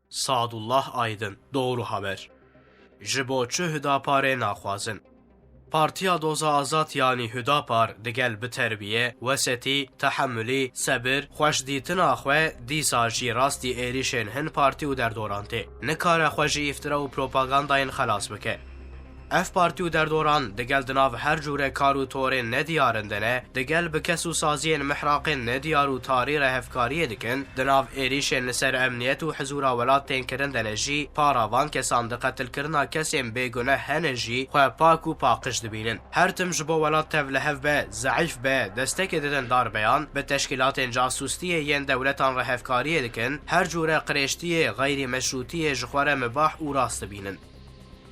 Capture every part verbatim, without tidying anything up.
Sadullah Aydın, Doğru Haber. Ji bo çi Hudaparê naxwazin? Partiya Doza Azad yanî Hudapar digel bi terbiye, wesetî, tehemulî, sebir, xweşdîtina xwe dîsa jî rastî êrîşên hin partî û derdoran tê. Nikare xwe ji îftira û propagandayên xelas bike. Ev partî û derdoran digel di nav her cûre kar û torên nediyarên de ne, digel bi kes û saziyên mihraqên nediyar û tarî re hevkariyê dikin, di nav êrîşên li ser emniyet û hizûra welat tên kirin de ne jî, para van kesan di qetilkirina kesên bêgune hene jî xwe pak û paqij dibînin. Her tim ji bo welat tevlihev be, zeîf be, destekê didin darbeyan, bi teşkîlatên casûstiyê yên dewletan re hevkariyê dikin, her cûre qirêjtiyê, xeyrî meşrûtiyê ji xwe re mibah û rast dibînin.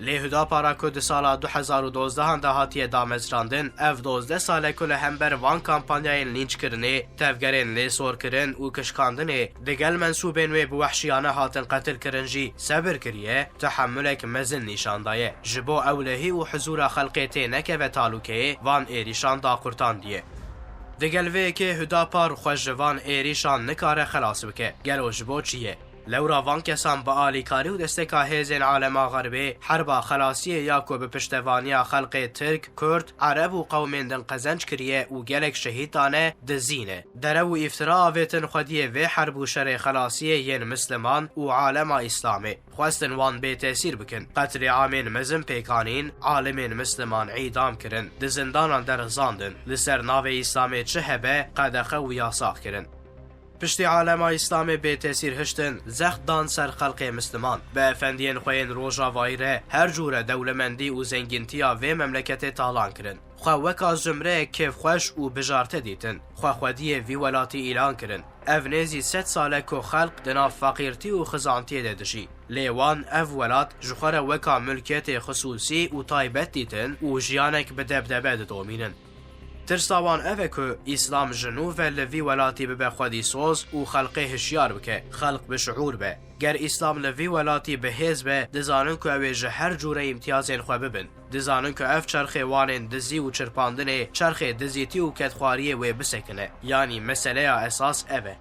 Lê Hudapara ku di sala du hezar û dozdehan de hatiye damezrandin, ev dozdeh sal e ku li hember van kampanyayên lînçkirinê, tevgerên lêsorkirin û kişkandinê digel mensûbên wê bi wehşiyane hatin qetilkirin jî sebir kiriye, tehemulek mezin nîşan daye. Ji bo ewlehî û hizûra xelkê tê nekeve talûkeyê, van êrîşan daqurtandiye. Digel vê yekê Hudapar xwe ji van êrîşan nikare xelas bike. Gelo ji bo çi ye? Lewra van kesan bi alîkarî û desteka hêzên alema xerbê, herba xelasiyê ya ku bi piştevaniya xelkê Tirk, Kurd, Ereb û qewmên din qezenc kiriye û gelek şehîd dane, dizî ne. Derew û îftira avêtin xwediyê vê herb û şerê xelasiyê yên misliman û alema Îslamê. Xwestin wan bêtesîr bikin. Qetlîamên mezin pêk anîn, alimên misliman îdam kirin, di zindanan de rizandin. Li ser navê Îslamê çi hebe, qedexe û yasax kirin. Piştî alema Îslamê bêtesîr hiştin, zext dan ser xelkê misliman. Bi efendiyên xwe yên rojavayî re her cûre dewlemendî û zengîntiya vê memleketê talan kirin. Xwe weka zumreyek kêfxweş û bijarte dîtin. Xwe xwediyê vî welatî îlan kirin. Ev nêzî sed sal e ku xelk di nav feqîrtî û xizantiyê de dijî. Lê wan ev welat ji xwe re weka milkiyetê xisûsî û taybet dîtin û jiyanek bi debdebe didomînin. Tirsa wan ev e ku Îslam ji nû ve li vî welatî bibe xwedîsoz û xelkê hişyar bike, xelk bi şiûr be. Ger Îslam li vî welatî bi hêz be, dizanin ku ew ê ji her cûre îmtiyazên xwe bibin. Dizanin ku ev çerxê wan ên dizî û çirpandinê, çerxê dizîtî û kedxwariyê wê bisekine. Yanî meseleya esas ev e.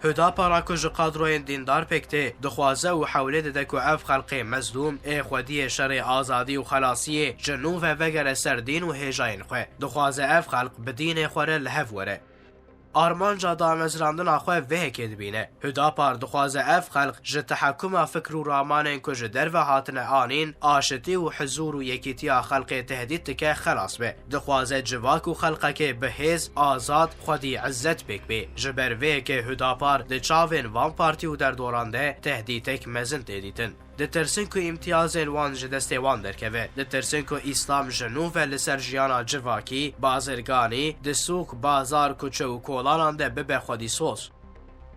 Hudapara ku ji kadroyên dîndar pêk tê, dixwaze û hewlê dide ku ev xelkê mezlûm ê xwediyê şerê azadî û xelasiyê ji nû ve vegere ser dîn û hêjayên xwe. Dixwaze ev xelk bi dînê xwe re li hev were. Armanca damezrandina xwe vê yekê dibîne. Hudapar dixwaze ev xelk ji tehekuma fikr û ramanên ku ji derve hatine anîn, aşitî û hizûr û yekîtiya xelkê tehdît dike, xelas be. Dixwaze civak û xelqekê bi hêz, azad, xwedî izzet pêk bê. Ji ber vê yekê Hudapar di çavên van partî û derdoran de tehdîtek mezin tê dîtin. Ditirsin ku îmtiyazên wan ji destê wan derkeve. Ditirsin ku Îslam ji nû ve li ser jiyana civakî, bazirganî, di sûk, bazar, kuçe û kolanan de bibe xwedîsoz.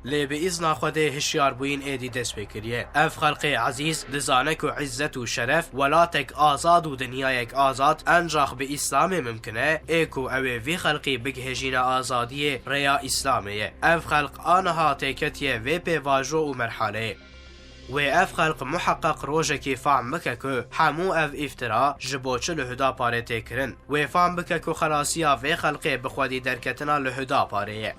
Lê bi îzna Xwedê hişyarbûyîn êdî dest pê kiriye. Ev xelqê ezîz dizane ku îzzet û şeref, welatek azad û dinyayek azad encax bi Îslamê mimkin e, ê ku ew ê vî xelqî bigihêjîne azadiyê, rêya Îslamê ye. Ev xelq aniha têketiye vê pêvajo û merhaleyê. Wê ev xelq muheqeq rojekî fehm bike ku hemû ev îftira ji bo çi li Hudaparê tê kirin. Wê fehm bike ku xelasiya vê xelqê bi xwedî derketina li Hudaparê ye.